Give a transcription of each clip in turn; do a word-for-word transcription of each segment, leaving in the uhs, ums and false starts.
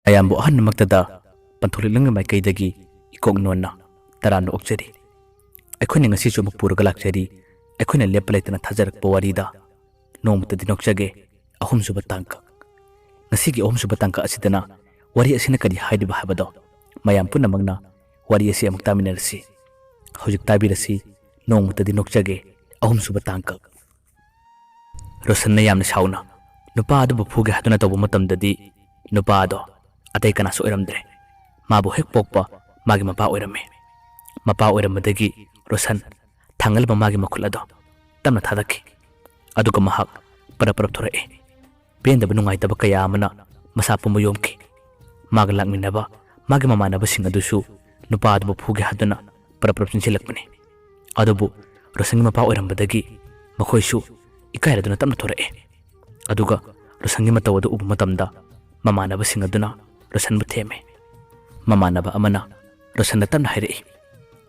ꯑꯌꯥꯝꯕ ꯑꯍꯟꯃꯛꯇꯗ ꯄꯟꯊꯣꯛꯂꯤꯛꯂꯝꯒꯤ ꯃꯥꯏꯀꯩꯗꯒꯤ ꯏꯀꯣꯛ ꯅꯣꯟꯅ ꯇꯔꯥꯝꯅ ꯑꯣꯛꯆꯔꯤ꯫ ꯑꯩꯈꯣꯏꯅ ꯉꯁꯤꯁꯨ ꯑꯃꯨꯛ ꯄꯨꯔꯒ ꯂꯥꯛꯆꯔꯤ꯫ ꯑꯩꯈꯣꯏꯅ ꯂꯦꯞꯄ ꯂꯩꯇꯅ ꯊꯥꯖꯔꯛꯄ ꯋꯥꯔꯤꯗ ꯅꯣꯡꯃꯇꯗꯤ ꯅꯣꯛꯆꯒꯦ꯫ ꯑꯍꯨꯝꯁꯨꯕ ꯇꯥꯡꯀꯛ꯫ ꯉꯁꯤꯒꯤ ꯑꯍꯨꯝꯁꯨꯕ ꯇꯥꯡꯀꯛ ꯑꯁꯤꯗꯅ ꯋꯥꯔꯤ ꯑꯁꯤꯅ ꯀꯔꯤ ꯍꯥꯏꯔꯤꯕ ꯍꯥꯏꯕꯗꯣ ꯃꯌꯥꯝ ꯄꯨꯝꯅꯃꯛꯅ ꯋꯥꯔꯤ ꯑꯁꯤ ꯑꯃꯨꯛ ꯇꯥꯃꯤꯟꯅꯔꯁꯤ꯫ ꯍꯧꯖꯤꯛ ꯇꯥꯕꯤꯔꯁꯤ, ꯅꯣꯡꯃꯇꯗꯤ ꯅꯣꯛꯆꯒꯦ, ꯑꯍꯨꯝꯁꯨꯕ ꯇꯥꯡꯀꯛ꯫ ꯔꯣꯁꯟꯅ ꯌꯥꯝꯅ ꯁꯥꯎꯅ ꯅꯨꯄꯥ ꯑꯗꯨꯕꯨ ꯐꯨꯒꯦ ꯍꯥꯏꯗꯨꯅ ꯇꯧꯕ ꯃꯇꯝꯗꯗꯤ, ꯅꯨꯄꯥ ꯑꯗꯣ ꯑꯇꯩ ꯀꯅꯥꯁꯨ ꯑꯣꯏꯔꯝꯗ꯭ꯔꯦ꯫ ꯃꯥꯕꯨ ꯍꯦꯛ ꯄꯣꯛꯄ ꯃꯥꯒꯤ ꯃꯄꯥ ꯑꯣꯏꯔꯝꯃꯤ꯫ ꯃꯄꯥ ꯑꯣꯏꯔꯝꯕꯗꯒꯤ ꯔꯣꯁꯟ ꯊꯥꯡꯒꯠꯂꯝꯕ ꯃꯥꯒꯤ ꯃꯈꯨꯠ ꯑꯗꯣ ꯇꯞꯅ ꯊꯥꯗꯈꯤ꯫ ꯑꯗꯨꯒ ꯃꯍꯥꯛ ꯄꯔꯞ ꯄꯔꯞ ꯊꯣꯔꯛꯏ꯫ ꯄꯦꯟꯗꯕ ꯅꯨꯡꯉꯥꯏꯇꯕ ꯀꯌꯥ ꯑꯃꯅ ꯃꯁꯥ ꯄꯨꯝꯕ ꯌꯣꯝꯈꯤ꯫ ꯃꯥꯒ ꯂꯥꯛꯃꯤꯟꯅꯕ ꯃꯥꯒꯤ ꯃꯃꯥꯟꯅꯕꯁꯤꯡ ꯑꯗꯨꯁꯨ ꯅꯨꯄꯥ ꯑꯗꯨꯕꯨ ꯐꯨꯒꯦ ꯍꯥꯏꯗꯨꯅ ꯄꯔꯞ ꯄꯔꯞ ꯆꯦꯟꯁꯤꯜꯂꯛꯄꯅꯤ꯫ ꯑꯗꯨꯕꯨ ꯔꯣꯁꯟꯒꯤ ꯃꯄꯥ ꯑꯣꯏꯔꯝꯕꯗꯒꯤ ꯃꯈꯣꯏꯁꯨ ꯏꯀꯥꯏꯔꯗꯨꯅ ꯇꯞꯅ ꯊꯣꯔꯛꯑꯦ꯫ ꯑꯗꯨꯒ ꯔꯣꯁꯟꯒꯤ ꯃꯇꯧ ꯑꯗꯨ ꯎꯕ ꯃꯇꯝꯗ ꯃꯃꯥꯟꯅꯕꯁꯤꯡ ꯑꯗꯨꯅ ꯔꯣꯁꯟꯕꯨ ꯊꯦꯝꯃꯦ꯫ ꯃꯃꯥꯟꯅꯕ ꯑꯃꯅ ꯔꯣꯁꯟꯗ ꯇꯞꯅ ꯍꯥꯏꯔꯛꯏ,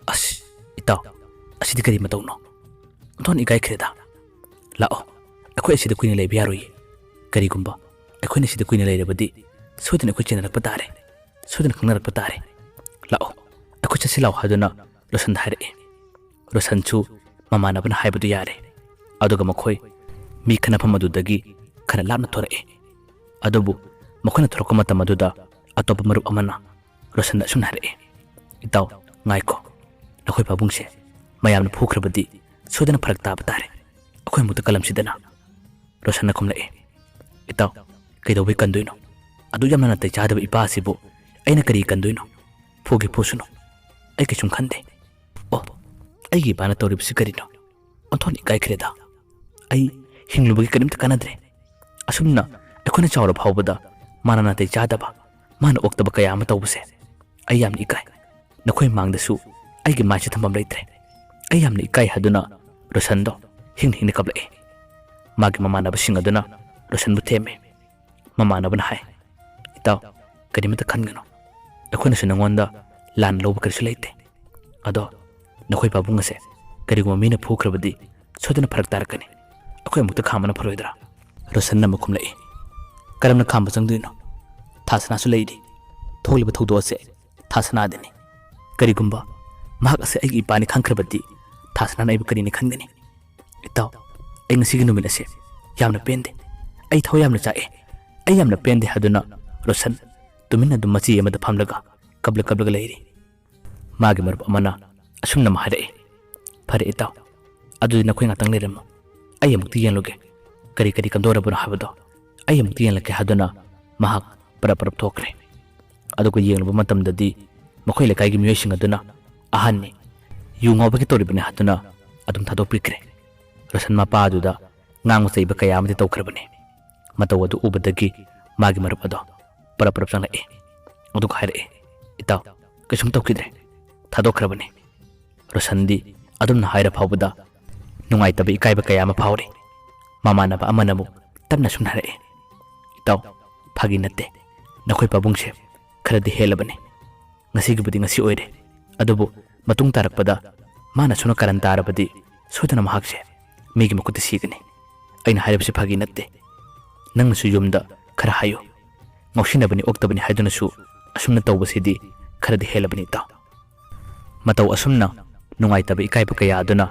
"ꯑꯁ, ꯏꯇꯥꯎ, ꯑꯁꯤꯗꯤ ꯀꯔꯤ ꯃꯇꯧꯅꯣ? ꯑꯣꯟꯊꯣꯛꯅ ꯏꯀꯥꯏꯈ꯭ꯔꯦꯗ꯫ ꯂꯥꯛꯑꯣ, ꯑꯩꯈꯣꯏ ꯑꯁꯤꯗ ꯀꯨꯏꯅ ꯂꯩꯕ ꯌꯥꯔꯣꯏꯌꯦ꯫ ꯀꯔꯤꯒꯨꯝꯕ ꯑꯩꯈꯣꯏꯅ ꯑꯁꯤꯗ ꯀꯨꯏꯅ ꯂꯩꯔꯕꯗꯤ ꯁꯣꯏꯗꯅ ꯑꯩꯈꯣꯏ ꯆꯦꯟꯅꯔꯛꯄ ꯇꯥꯔꯦ꯫ ꯁꯣꯏꯗꯅ ꯈꯪꯅꯔꯛꯄ ꯇꯥꯔꯦ꯫ ꯂꯥꯛꯑꯣ, ꯑꯩꯈꯣꯏ ꯆꯠꯁꯤ ꯂꯥꯛꯑꯣ" ꯍꯥꯏꯗꯨꯅ ꯔꯣꯁꯟꯗ ꯍꯥꯏꯔꯛꯏ꯫ ꯔꯣꯁꯟꯁꯨ ꯃꯃꯥꯟꯅꯕꯅ ꯍꯥꯏꯕꯗꯨ ꯌꯥꯔꯦ꯫ ꯑꯗꯨꯒ ꯃꯈꯣꯏ ꯃꯤ ꯈꯟꯅꯐꯝ ꯑꯗꯨꯗꯒꯤ ꯈꯔ ꯂꯥꯞꯅ ꯊꯣꯔꯛꯏ꯫ ꯑꯗꯨꯕꯨ ꯃꯈꯣꯏꯅ ꯊꯣꯔꯛꯄ ꯃꯇꯝ ꯑꯗꯨꯗ ꯑꯇꯣꯞꯄ ꯃꯔꯨꯞ ꯑꯃꯅ ꯔꯣꯁꯟꯗ ꯑꯁꯨꯝꯅ ꯍꯥꯏꯔꯛꯏ, "ꯏꯇꯥꯎ, ꯉꯥꯏꯈꯣ꯫ ꯅꯈꯣꯏ ꯄꯥꯕꯨꯡꯁꯦ ꯃꯌꯥꯝꯅ ꯐꯨꯈ꯭ꯔꯕꯗꯤ ꯁꯣꯏꯗꯅ ꯐꯔꯛ ꯇꯥꯕ ꯇꯥꯔꯦ꯫ ꯑꯩꯈꯣꯏ ꯑꯃꯨꯛꯇ ꯀꯜꯂꯝꯁꯤꯗꯅ"꯫ ꯔꯣꯁꯟꯅ ꯈꯨꯝꯂꯛꯏ, "ꯏꯇꯥꯎ, ꯀꯩꯗꯧꯕꯩ ꯀꯟꯗꯣꯏꯅꯣ? ꯑꯗꯨ ꯌꯥꯝꯅ ꯅꯥꯇꯩ ꯆꯥꯗꯕ ꯏꯄꯥ ꯑꯁꯤꯕꯨ ꯑꯩꯅ ꯀꯔꯤ ꯀꯟꯗꯣꯏꯅꯣ? ꯐꯨꯒꯦ ꯐꯨꯁꯅꯨ꯫ ꯑꯩ ꯀꯩꯁꯨꯝ ꯈꯟꯗꯦ"꯫ "ꯑꯣ, ꯑꯩꯒꯤ ꯏꯄꯥꯅ ꯇꯧꯔꯤꯕꯁꯤ ꯀꯔꯤꯅꯣ? ꯑꯣꯟꯊꯣꯛꯅ ꯏꯀꯥꯏꯈ꯭ꯔꯦꯗ꯫ ꯑꯩ ꯍꯤꯡꯂꯨꯕꯒꯤ ꯀꯔꯤꯝꯇ ꯀꯥꯟꯅꯗ꯭ꯔꯦ꯫ ꯑꯁꯨꯝꯅ ꯑꯩꯈꯣꯏꯅ ꯆꯥꯎꯔ ꯐꯥꯎꯕꯗ ꯃꯥꯅ ꯅꯥꯇꯩ ꯆꯥꯗꯕ, ꯃꯥꯅ ꯑꯣꯛꯇꯕ ꯀꯌꯥ ꯑꯃ ꯇꯧꯕꯁꯦ ꯑꯩ ꯌꯥꯝꯅ ꯏꯀꯥꯏ꯫ ꯅꯈꯣꯏ ꯃꯥꯡꯗꯁꯨ ꯑꯩꯒꯤ ꯃꯥꯏꯁꯦ ꯊꯝꯐꯝ ꯂꯩꯇ꯭ꯔꯦ꯫ ꯑꯩ ꯌꯥꯝꯅ ꯏꯀꯥꯏ" ꯍꯥꯏꯗꯨꯅ ꯔꯣꯁꯟꯗꯣ ꯍꯤꯡꯅ ꯍꯤꯡꯅ ꯀꯞꯂꯛꯏ꯫ ꯃꯥꯒꯤ ꯃꯃꯥꯟꯅꯕꯁꯤꯡ ꯑꯗꯨꯅ ꯔꯣꯁꯟꯕꯨ ꯊꯦꯝꯃꯤ꯫ ꯃꯃꯥꯟꯅꯕꯅ ꯍꯥꯏ, "ꯏꯇꯥꯎ, ꯀꯔꯤꯃꯇ ꯈꯟꯒꯅꯨ꯫ ꯑꯩꯈꯣꯏꯅꯁꯨ ꯅꯉꯣꯟꯗ ꯂꯥꯟꯅ ꯂꯧꯕ ꯀꯔꯤꯁꯨ ꯂꯩꯇꯦ꯫ ꯑꯗꯣ ꯅꯈꯣꯏ ꯄꯥꯕꯨꯡ ꯑꯁꯦ ꯀꯔꯤꯒꯨꯝꯕ ꯃꯤꯅ ꯐꯨꯈ꯭ꯔꯕꯗꯤ ꯁꯣꯏꯗꯅ ꯐꯔꯛ ꯇꯥꯔꯛꯀꯅꯤ꯫ ꯑꯩꯈꯣꯏ ꯑꯃꯨꯛꯇ ꯈꯥꯝꯕꯅ ꯐꯔꯣꯏꯗ꯭ꯔꯥ?" ꯔꯣꯁꯟꯅ ꯑꯃꯨꯛ ꯈꯨꯝꯂꯛꯏ, "ꯀꯔꯝꯅ ꯈꯥꯝꯕ ꯆꯪꯗꯣꯏꯅꯣ? ꯊꯥꯁꯅꯥꯁꯨ ꯂꯩꯔꯤ꯫ ꯊꯣꯛꯂꯤꯕ ꯊꯧꯗꯣꯛ ꯑꯁꯦ ꯊꯥꯁꯅꯥꯗꯅꯤ꯫ ꯀꯔꯤꯒꯨꯝꯕ ꯃꯍꯥꯛ ꯑꯁꯦ ꯑꯩꯒꯤ ꯏꯄꯥꯅꯤ ꯈꯪꯈ꯭ꯔꯕꯗꯤ ꯊꯥꯁꯅꯥꯅ ꯑꯩꯕꯨ ꯀꯔꯤꯅꯤ ꯈꯟꯒꯅꯤ? ꯏꯇꯥꯎ, ꯑꯩ ꯉꯁꯤꯒꯤ ꯅꯨꯃꯤꯠ ꯑꯁꯦ ꯌꯥꯝꯅ ꯄꯦꯟꯗꯦ꯫ ꯑꯩ ꯊꯋꯥꯏ ꯌꯥꯝꯅ ꯆꯥꯛꯑꯦ꯫ ꯑꯩ ꯌꯥꯝꯅ ꯄꯦꯟꯗꯦ ꯍꯥꯏꯗꯨꯅ ꯔꯣꯁꯟ ꯇꯨꯃꯤꯟꯅ ꯑꯗꯨꯝ ꯃꯆꯤ ꯑꯃꯗ ꯐꯝꯂꯒ ꯀꯞꯂ ꯀꯞꯂꯒ ꯂꯩꯔꯤ꯫ ꯃꯥꯒꯤ ꯃꯔꯨꯞ ꯑꯃꯅ ꯑꯁꯨꯝꯅ ꯑꯃ ꯍꯥꯏꯔꯛꯏ, "ꯐꯔꯦ ꯏꯇꯥꯎ, ꯑꯗꯨꯗꯤ ꯅꯈꯣꯏ ꯉꯥꯛꯇꯪ ꯂꯩꯔꯝꯃꯨ, ꯑꯩ ꯑꯃꯨꯛꯇ ꯌꯦꯡꯂꯨꯒꯦ, ꯀꯔꯤ ꯀꯔꯤ ꯀꯝꯗꯧꯔꯕꯅꯣ ꯍꯥꯏꯕꯗꯣ ꯑꯩ ꯑꯃꯨꯛꯇ ꯌꯦꯡꯂꯛꯀꯦ" ꯍꯥꯏꯗꯨꯅ ꯃꯍꯥꯛ ꯄꯔꯞ ꯄꯔꯞ ꯊꯣꯛꯈ꯭ꯔꯦ꯫ ꯑꯗꯨꯒ ꯌꯦꯡꯂꯨꯕ ꯃꯇꯝꯗꯗꯤ ꯃꯈꯣꯏ ꯂꯩꯀꯥꯏꯒꯤ ꯃꯤꯑꯣꯏꯁꯤꯡ ꯑꯗꯨꯅ ꯑꯍꯟꯅꯤ, ꯌꯨ ꯉꯥꯎꯕꯒꯤ ꯇꯧꯔꯤꯕꯅꯤ ꯍꯥꯏꯗꯨꯅ ꯑꯗꯨꯝ ꯊꯥꯗꯣꯛꯄꯤꯈ꯭ꯔꯦ꯫ ꯔꯣꯁꯟ ꯃꯄꯥ ꯑꯗꯨꯗ ꯉꯥꯡꯕ ꯆꯩꯕ ꯀꯌꯥ ꯑꯃꯗꯤ ꯇꯧꯈ꯭ꯔꯕꯅꯤ꯫ ꯃꯇꯧ ꯑꯗꯨ ꯎꯕꯗꯒꯤ ꯃꯥꯒꯤ ꯃꯔꯨꯞ ꯑꯗꯣ ꯄꯔꯞ ꯄꯔꯞ ꯆꯪꯂꯛꯏ꯫ ꯑꯗꯨꯒ ꯍꯥꯏꯔꯛꯏ, "ꯏꯇꯥꯎ, ꯀꯩꯁꯨꯝ ꯇꯧꯈꯤꯗ꯭ꯔꯦ, ꯊꯥꯗꯣꯛꯈ꯭ꯔꯕꯅꯤ"꯫ ꯔꯣꯁꯟꯗꯤ ꯑꯗꯨꯝꯅ ꯍꯥꯏꯔ ꯐꯥꯎꯕꯗ ꯅꯨꯡꯉꯥꯏꯇꯕ ꯏꯀꯥꯏꯕ ꯀꯌꯥ ꯑꯃ ꯐꯥꯎꯔꯤ꯫ ꯃꯃꯥꯟꯅꯕ ꯑꯃꯅ ꯑꯃꯨꯛ ꯇꯞꯅ ꯁꯨꯝ ꯍꯥꯏꯔꯛꯏ, "ꯏꯇꯥꯎ, ꯐꯥꯒꯤ ꯅꯠꯇꯦ, ꯅꯈꯣꯏ ꯄꯥꯕꯨꯡꯁꯦ ꯈꯔꯗꯤ ꯍꯦꯜꯂꯕꯅꯤ꯫ ꯉꯁꯤꯒꯤꯕꯨꯗꯤ ꯉꯁꯤ ꯑꯣꯏꯔꯦ, ꯑꯗꯨꯕꯨ ꯃꯇꯨꯡ ꯇꯥꯔꯛꯄꯗ ꯃꯥꯅ ꯁꯨꯝꯅ ꯀꯥꯔꯟ ꯇꯥꯔꯕꯗꯤ ꯁꯣꯏꯗꯅ ꯃꯍꯥꯛꯁꯦ ꯃꯤꯒꯤ ꯃꯈꯨꯠꯇ ꯁꯤꯒꯅꯤ꯫ ꯑꯩꯅ ꯍꯥꯏꯔꯤꯕꯁꯤ ꯐꯥꯒꯤ ꯅꯠꯇꯦ꯫ ꯅꯪꯅꯁꯨ ꯌꯨꯝꯗ ꯈꯔ ꯍꯥꯏꯌꯨ꯫ ꯉꯥꯎꯁꯤꯟꯅꯕꯅꯤ ꯑꯣꯛꯇꯕꯅꯤ ꯍꯥꯏꯗꯨꯅꯁꯨ ꯑꯁꯨꯝꯅ ꯇꯧꯕꯁꯤꯗꯤ ꯈꯔꯗꯤ ꯍꯦꯜꯂꯕꯅꯤ ꯏꯇꯥꯎ"꯫ ꯃꯇꯧ ꯑꯁꯨꯝꯅ ꯅꯨꯡꯉꯥꯏꯇꯕ ꯏꯀꯥꯏꯕ ꯀꯌꯥ ꯑꯗꯨꯅ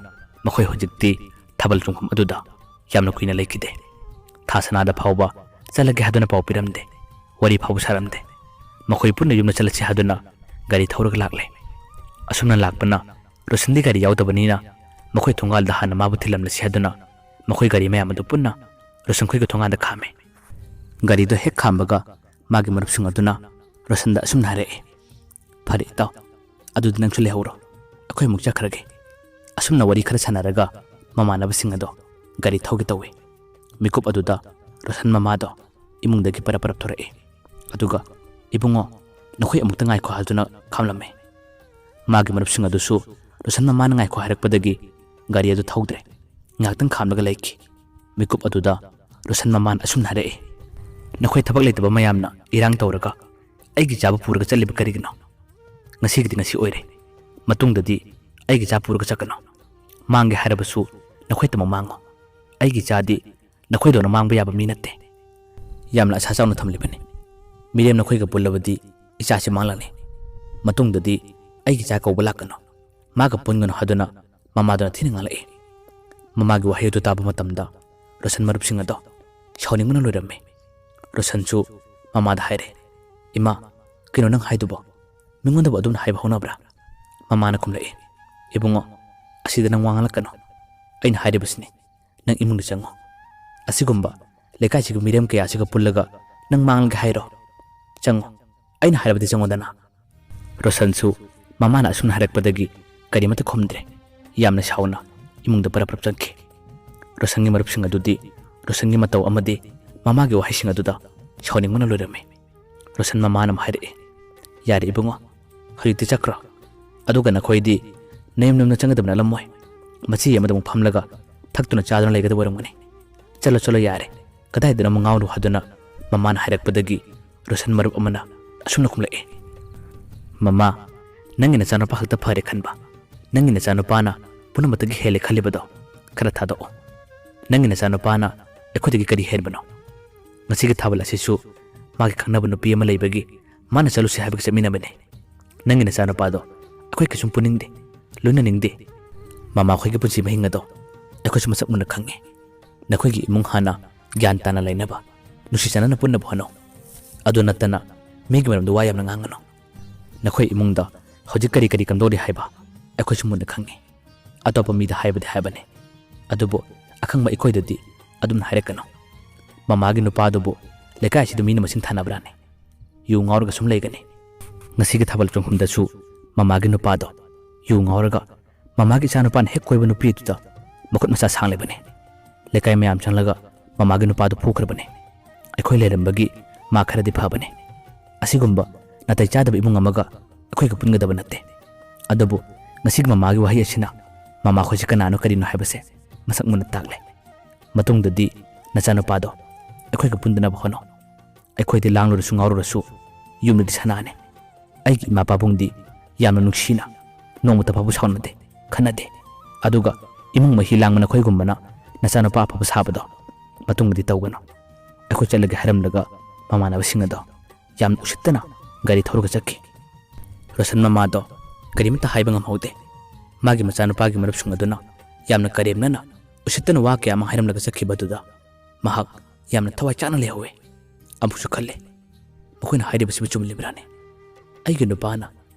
ꯃꯈꯣꯏ ꯍꯧꯖꯤꯛꯇꯤ ꯊꯥꯕꯜ ꯆꯣꯡꯐꯝ ꯑꯗꯨꯗ ꯌꯥꯝꯅ ꯀꯨꯏꯅ ꯂꯩꯈꯤꯗꯦ꯫ ꯊꯥ ꯁꯅꯥꯗ ꯐꯥꯎꯕ ꯆꯠꯂꯒꯦ ꯍꯥꯏꯗꯨꯅ ꯄꯥꯎ ꯄꯤꯔꯝꯗꯦ꯫ ꯋꯥꯔꯤ ꯐꯥꯎꯕ ꯁꯥꯔꯝꯗꯦ꯫ ꯃꯈꯣꯏ ꯄꯨꯟꯅ ꯌꯨꯝꯗ ꯆꯠꯂꯁꯤ ꯍꯥꯏꯗꯨꯅ ꯒꯥꯔꯤ ꯊꯧꯔꯒ ꯂꯥꯛꯂꯦ꯫ ꯑꯁꯨꯝꯅ ꯂꯥꯛꯄꯅ ꯔꯣꯁꯟꯗꯤ ꯒꯥꯔꯤ ꯌꯥꯎꯗꯕꯅꯤꯅ ꯃꯈꯣꯏ ꯊꯣꯡꯒꯥꯜꯗ ꯍꯥꯟꯅ ꯃꯥꯕꯨ ꯊꯤꯜꯂꯝꯂꯁꯤ ꯍꯥꯏꯗꯨꯅ ꯃꯈꯣꯏ ꯒꯥꯔꯤ ꯃꯌꯥꯝ ꯑꯗꯨ ꯄꯨꯟꯅ ꯔꯣꯁꯟꯈꯣꯏꯒꯤ ꯊꯣꯡꯒꯥꯟꯗ ꯈꯥꯝꯃꯦ꯫ ꯒꯥꯔꯤꯗꯨ ꯍꯦꯛ ꯈꯥꯝꯕꯒ ꯃꯥꯒꯤ ꯃꯔꯨꯞꯁꯤꯡ ꯑꯗꯨꯅ ꯔꯣꯁꯟꯗ ꯑꯁꯨꯝꯅ ꯍꯥꯏꯔꯛꯏ, "ꯐꯔꯦ ꯏꯇꯥꯎ, ꯑꯗꯨꯗꯤ ꯅꯪꯁꯨ ꯂꯩꯍꯧꯔꯣ, ꯑꯩꯈꯣꯏ ꯑꯃꯨꯛ ꯆꯠꯈ꯭ꯔꯒꯦ"꯫ ꯑꯁꯨꯝꯅ ꯋꯥꯔꯤ ꯈꯔ ꯁꯥꯟꯅꯔꯒ ꯃꯃꯥꯟꯅꯕꯁꯤꯡ ꯑꯗꯣ ꯒꯥꯔꯤ ꯊꯧꯒꯦ ꯇꯧꯏ꯫ ꯃꯤꯀꯨꯞ ꯑꯗꯨꯗ ꯔꯣꯁꯟ ꯃꯃꯥꯗꯣ ꯏꯃꯨꯡꯗꯒꯤ ꯄꯔꯞ ꯄꯔꯞ ꯊꯣꯔꯛꯏ꯫ ꯑꯗꯨꯒ, "ꯏꯕꯨꯡꯉꯣ, ꯅꯈꯣꯏ ꯑꯃꯨꯛꯇ ꯉꯥꯏꯈꯣ" ꯍꯥꯏꯗꯨꯅ ꯈꯥꯝꯂꯝꯃꯤ꯫ ꯃꯥꯒꯤ ꯃꯔꯨꯞꯁꯤꯡ ꯑꯗꯨꯁꯨ ꯔꯣꯁꯟ ꯃꯃꯥꯅ ꯉꯥꯏꯈꯣ ꯍꯥꯏꯔꯛꯄꯗꯒꯤ ꯒꯥꯔꯤ ꯑꯗꯨ ꯊꯧꯗ꯭ꯔꯦ꯫ ꯉꯥꯏꯍꯥꯛꯇꯪ ꯈꯥꯝꯂꯒ ꯂꯩꯈꯤ꯫ ꯃꯤꯀꯨꯞ ꯑꯗꯨꯗ ꯔꯣꯁꯟ ꯃꯃꯥꯅ ꯑꯁꯨꯝꯅ ꯍꯥꯏꯔꯛꯏ, "ꯅꯈꯣꯏ ꯊꯕꯛ ꯂꯩꯇꯕ ꯃꯌꯥꯝꯅ ꯏꯔꯥꯡ ꯇꯧꯔꯒ ꯑꯩꯒꯤ ꯆꯥꯕ ꯄꯨꯔꯒ ꯆꯠꯂꯤꯕ ꯀꯔꯤꯒꯤꯅꯣ? ꯉꯁꯤꯒꯤꯗꯤ ꯉꯁꯤ ꯑꯣꯏꯔꯦ꯫ ꯃꯇꯨꯡꯗꯗꯤ ꯑꯩꯒꯤ ꯆꯥ ꯄꯨꯔꯒ ꯆꯠꯀꯅꯨ꯫ ꯃꯥꯡꯒꯦ ꯍꯥꯏꯔꯕꯁꯨ ꯅꯈꯣꯏꯇꯃꯛ ꯃꯥꯡꯉꯨ꯫ ꯑꯩꯒꯤ ꯆꯥꯗꯤ ꯅꯈꯣꯏꯗꯧꯅ ꯃꯥꯡꯕ ꯌꯥꯕ ꯃꯤ ꯅꯠꯇꯦ꯫ ꯌꯥꯝꯅ ꯑꯁꯥ ꯆꯥꯎꯅ ꯊꯝꯂꯤꯕꯅꯤ"꯫ ꯃꯤꯔꯦꯝ ꯅꯈꯣꯏꯒ ꯄꯨꯜꯂꯕꯗꯤ ꯏꯆꯥꯁꯤ ꯃꯥꯡꯂꯅꯤ꯫ ꯃꯇꯨꯡꯗꯗꯤ ꯑꯩꯒꯤ ꯏꯆꯥ ꯀꯧꯕ ꯂꯥꯛꯀꯅꯨ, ꯃꯥꯒ ꯄꯨꯟꯒꯅꯨ ꯍꯥꯏꯗꯨꯅ ꯃꯃꯥꯗꯨꯅ ꯊꯤꯅ ꯉꯥꯡꯂꯛꯏ꯫ ꯃꯃꯥꯒꯤ ꯋꯥꯍꯩ ꯑꯗꯨ ꯇꯥꯕ ꯃꯇꯝꯗ ꯔꯣꯁꯟ ꯃꯔꯨꯞꯁꯤꯡ ꯑꯗꯣ ꯁꯥꯎꯅꯤꯡꯕꯅ ꯂꯣꯏꯔꯝꯃꯤ꯫ ꯔꯣꯁꯟꯁꯨ ꯃꯃꯥꯗ ꯍꯥꯏꯔꯦ, "ꯏꯃꯥ, ꯀꯩꯅꯣ ꯅꯪ ꯍꯥꯏꯗꯨꯕꯣ? ꯃꯤꯉꯣꯟꯗꯕꯨ ꯑꯗꯨꯝꯅ ꯍꯥꯏꯕ ꯍꯧꯅꯕ꯭ꯔꯥ?" ꯃꯃꯥꯅ ꯈꯨꯝꯂꯛꯏ, "ꯏꯕꯨꯡꯉꯣ, ꯑꯁꯤꯗ ꯅꯪ ꯋꯥ ꯉꯥꯡꯂꯛꯀꯅꯨ꯫ ꯑꯩꯅ ꯍꯥꯏꯔꯤꯕꯁꯤꯅꯤ, ꯅꯪ ꯏꯃꯨꯡꯗ ꯆꯪꯉꯨ꯫ ꯑꯁꯤꯒꯨꯝꯕ ꯂꯩꯀꯥꯏꯁꯤꯒꯤ ꯃꯤꯔꯦꯝ ꯀꯌꯥꯁꯤꯒ ꯄꯨꯜꯂꯒ ꯅꯪ ꯃꯥꯡꯂꯒꯦ ꯍꯥꯏꯔꯣ? ꯆꯪꯉꯨ, ꯑꯩꯅ ꯍꯥꯏꯔꯕꯗꯤ ꯆꯪꯉꯨꯗꯅ꯫" ꯔꯣꯁꯟꯁꯨ ꯃꯃꯥꯅ ꯑꯁꯨꯝꯅ ꯍꯥꯏꯔꯛꯄꯗꯒꯤ ꯀꯔꯤꯃꯠꯇ ꯈꯨꯝꯗ꯭ꯔꯦ꯫ ꯌꯥꯝꯅ ꯁꯥꯎꯅ ꯏꯃꯨꯡꯗ ꯄꯔꯞ ꯄꯔꯞ ꯆꯪꯈꯤ꯫ ꯔꯣꯁꯟꯒꯤ ꯃꯔꯨꯞꯁꯤꯡ ꯑꯗꯨꯗꯤ ꯔꯣꯁꯟꯒꯤ ꯃꯇꯧ ꯑꯃꯗꯤ ꯃꯃꯥꯒꯤ ꯋꯥꯍꯩꯁꯤꯡ ꯑꯗꯨꯗ ꯁꯥꯎꯅꯤꯡꯕꯅ ꯂꯣꯏꯔꯝꯃꯤ꯫ ꯔꯣꯁꯟ ꯃꯃꯥꯅ ꯑꯃꯨꯛ ꯍꯥꯏꯔꯛꯏ, "ꯌꯥꯔꯦ ꯏꯕꯨꯡꯉꯣ, ꯍꯧꯖꯤꯛꯇꯤ ꯆꯠꯈ꯭ꯔꯣ꯫ ꯑꯗꯨꯒ ꯅꯈꯣꯏꯗꯤ ꯅꯌꯨꯝ ꯅꯌꯨꯝꯗ ꯆꯪꯒꯗꯕ ꯅꯠꯂꯝꯃꯣꯏ꯫ ꯃꯆꯤ ꯑꯃꯗ ꯑꯃꯨꯛ ꯐꯝꯂꯒ ꯊꯛꯇꯨꯅ ꯆꯥꯗꯨꯅ ꯂꯩꯒꯗꯕ ꯑꯣꯏꯔꯝꯒꯅꯤ꯫ ꯆꯠꯂꯣ, ꯆꯠꯂꯣ, ꯌꯥꯔꯦ꯫ ꯀꯗꯥꯏꯗꯅꯣ ꯑꯃꯨꯛ ꯉꯥꯎꯔꯨ" ꯍꯥꯏꯗꯨꯅ ꯃꯃꯥꯅ ꯍꯥꯏꯔꯛꯄꯗꯒꯤ ꯔꯣꯁꯟ ꯃꯔꯨꯞ ꯑꯃꯅ ꯑꯁꯨꯝꯅ ꯈꯨꯝꯂꯛꯏ, "ꯃꯃꯥ, ꯅꯪꯒꯤ ꯅꯆꯥꯅꯨꯄꯥ ꯈꯛꯇ ꯐꯔꯦ ꯈꯟꯕ, ꯅꯪꯒꯤ ꯅꯆꯥꯅꯨꯄꯥꯅ ꯄꯨꯝꯅꯃꯛꯇꯒꯤ ꯍꯦꯜꯂꯦ ꯈꯜꯂꯤꯕꯗꯣ ꯈꯔ ꯊꯥꯗꯣꯛꯑꯣ꯫ ꯅꯪꯒꯤ ꯅꯆꯥꯅꯨꯄꯥꯅ ꯑꯩꯈꯣꯏꯗꯒꯤ ꯀꯔꯤ ꯍꯦꯟꯕꯅꯣ? ꯉꯁꯤꯒꯤ ꯊꯥꯕꯜ ꯑꯁꯤꯁꯨ ꯃꯥꯒꯤ ꯈꯪꯅꯕ ꯅꯨꯄꯤ ꯑꯃ ꯂꯩꯕꯒꯤ ꯃꯥꯅ ꯆꯠꯂꯨꯁꯤ ꯍꯥꯏꯕꯒꯤ ꯆꯠꯃꯤꯟꯅꯕꯅꯤ꯫ ꯅꯪꯒꯤ ꯅꯆꯥꯅꯨꯄꯥꯗꯣ ꯑꯩꯈꯣꯏ ꯀꯩꯁꯨꯝ ꯄꯨꯅꯤꯡꯗꯦ, ꯂꯣꯏꯅꯅꯤꯡꯗꯦ꯫ ꯃꯃꯥꯈꯣꯏꯒꯤ ꯄꯨꯟꯁꯤ ꯃꯍꯤꯡ ꯑꯗꯣ ꯑꯩꯈꯣꯏꯁꯨ ꯃꯁꯛ ꯃꯨꯟꯅ ꯈꯪꯉꯤ꯫ ꯅꯈꯣꯏꯒꯤ ꯏꯃꯨꯡ ꯍꯥꯟꯅ ꯒ꯭ꯌꯥꯟ ꯇꯥꯅ ꯂꯩꯅꯕ, ꯅꯨꯡꯁꯤ ꯆꯥꯟꯅꯅ ꯄꯨꯟꯅꯕ ꯍꯣꯠꯅꯧ꯫ ꯑꯗꯨ ꯅꯠꯇꯅ ꯃꯤꯒꯤ ꯃꯔꯝꯗ ꯋꯥ ꯌꯥꯝꯅ ꯉꯥꯡꯒꯅꯨ꯫ ꯅꯈꯣꯏ ꯏꯃꯨꯡꯗ ꯍꯧꯖꯤꯛ ꯀꯔꯤ ꯀꯔꯤ ꯀꯝꯗꯧꯔꯤ ꯍꯥꯏꯕ ꯑꯩꯈꯣꯏꯁꯨ ꯃꯨꯟꯅ ꯈꯪꯉꯤ꯫ ꯑꯇꯣꯞꯄ ꯃꯤꯗ ꯍꯥꯏꯕꯗꯤ ꯍꯥꯏꯕꯅꯤ, ꯑꯗꯨꯕꯨ ꯑꯈꯪꯕ ꯑꯩꯈꯣꯏꯗꯗꯤ ꯑꯗꯨꯝꯅ ꯍꯥꯏꯔꯛꯀꯅꯨ꯫ ꯃꯃꯥꯒꯤ ꯅꯨꯄꯥꯗꯨꯕꯨ ꯂꯩꯀꯥꯏꯁꯤꯗ ꯃꯤꯅ ꯃꯁꯤꯡ ꯊꯥꯅꯕ꯭ꯔꯥꯅꯦ? ꯌꯨ ꯉꯥꯎꯔꯒ ꯁꯨꯝ ꯂꯩꯒꯅꯤ꯫ ꯉꯁꯤꯒꯤ ꯊꯥꯕꯜ ꯆꯣꯡꯐꯝꯗꯁꯨ ꯃꯃꯥꯒꯤ ꯅꯨꯄꯥꯗꯣ ꯌꯨ ꯉꯥꯎꯔꯒ ꯃꯃꯥꯒꯤ ꯏꯆꯥꯅꯨꯄꯥꯅ ꯍꯦꯛ ꯀꯣꯏꯕ ꯅꯨꯄꯤ ꯑꯗꯨꯗ ꯃꯈꯨꯠ ꯃꯁꯥ ꯁꯥꯡꯂꯤꯕꯅꯤ꯫ ꯂꯩꯀꯥꯏ ꯃꯌꯥꯝ ꯆꯪꯂꯒ ꯃꯃꯥꯒꯤ ꯅꯨꯄꯥꯗꯨ ꯐꯨꯈ꯭ꯔꯕꯅꯤ꯫ ꯑꯩꯈꯣꯏ ꯂꯩꯔꯝꯕꯒꯤ ꯃꯥ ꯈꯔꯗꯤ ꯐꯕꯅꯤ꯫ ꯑꯁꯤꯒꯨꯝꯕ ꯅꯥꯇꯩ ꯆꯥꯗꯕ ꯏꯃꯨꯡ ꯑꯃꯒ ꯑꯩꯈꯣꯏꯒ ꯄꯨꯟꯒꯗꯕ ꯅꯠꯇꯦ꯫ ꯑꯗꯨꯕꯨ ꯉꯁꯤꯒꯤ ꯃꯃꯥꯒꯤ ꯋꯥꯍꯩ ꯑꯁꯤꯅ ꯃꯃꯥꯈꯣꯏꯁꯤ ꯀꯅꯥꯅꯣ ꯀꯔꯤꯅꯣ ꯍꯥꯏꯕꯁꯦ ꯃꯁꯛ ꯃꯨꯟꯅ ꯇꯥꯛꯂꯦ꯫ ꯃꯇꯨꯡꯗꯗꯤ ꯅꯆꯥꯅꯨꯄꯥꯗꯣ ꯑꯩꯈꯣꯏꯒ ꯄꯨꯟꯗꯅꯕ ꯍꯣꯠꯅꯧ꯫ ꯑꯩꯈꯣꯏꯗꯤ ꯂꯥꯡꯂꯨꯔꯁꯨ ꯉꯥꯎꯔꯨꯔꯁꯨ ꯌꯨꯝꯗꯗꯤ ꯁꯅꯥꯅꯤ꯫ ꯑꯩꯒꯤ ꯏꯃꯥ ꯄꯥꯕꯨꯡꯗꯤ ꯌꯥꯝꯅ ꯅꯨꯡꯁꯤꯅ ꯅꯣꯡꯃꯇ ꯐꯥꯎꯕ ꯁꯥꯎꯅꯗꯦ, ꯈꯠꯅꯗꯦ꯫ ꯑꯗꯨꯒ ꯏꯃꯨꯡ ꯃꯍꯤ ꯂꯥꯡꯕ ꯅꯈꯣꯏꯒꯨꯝꯕꯅ ꯅꯆꯥꯅꯨꯄꯥ ꯑꯐꯕ ꯁꯥꯕꯗꯣ ꯃꯇꯨꯡꯗꯗꯤ ꯇꯧꯒꯅꯨ꯫ ꯑꯩꯈꯣꯏ ꯆꯠꯂꯒꯦ ꯍꯥꯏꯔꯝꯂꯒ ꯃꯃꯥꯟꯅꯕꯁꯤꯡ ꯑꯗꯣ ꯌꯥꯝꯅ ꯎꯁꯤꯠꯇꯅ ꯒꯥꯔꯤ ꯊꯧꯔꯒ ꯆꯠꯈꯤ꯫ ꯔꯣꯁꯟ ꯃꯃꯥꯗꯣ ꯀꯔꯤꯃꯠꯇ ꯍꯥꯏꯕ ꯉꯝꯍꯧꯗꯦ꯫ ꯃꯥꯒꯤ ꯃꯆꯥꯅꯨꯄꯥꯒꯤ ꯃꯔꯨꯞꯁꯤꯡ ꯑꯗꯨꯅ ꯌꯥꯝꯅ ꯀꯔꯦꯝꯅꯅ, ꯎꯁꯤꯠꯇꯅ ꯋꯥ ꯀꯌꯥ ꯑꯃ ꯍꯥꯏꯔꯝꯂꯒ ꯆꯠꯈꯤꯕ ꯑꯗꯨꯗ ꯃꯍꯥꯛ ꯌꯥꯝꯅ ꯊꯋꯥꯏ ꯆꯥꯛꯅ ꯂꯩꯍꯧꯋꯦ꯫ ꯑꯃꯨꯛꯁꯨ ꯈꯜꯂꯦ, "ꯃꯈꯣꯏꯅ ꯍꯥꯏꯔꯤꯕꯁꯤꯕꯨ ꯆꯨꯝꯂꯤꯕ꯭ꯔꯥꯅꯦ? ꯑꯩꯒꯤ ꯅꯨꯄꯥꯅ,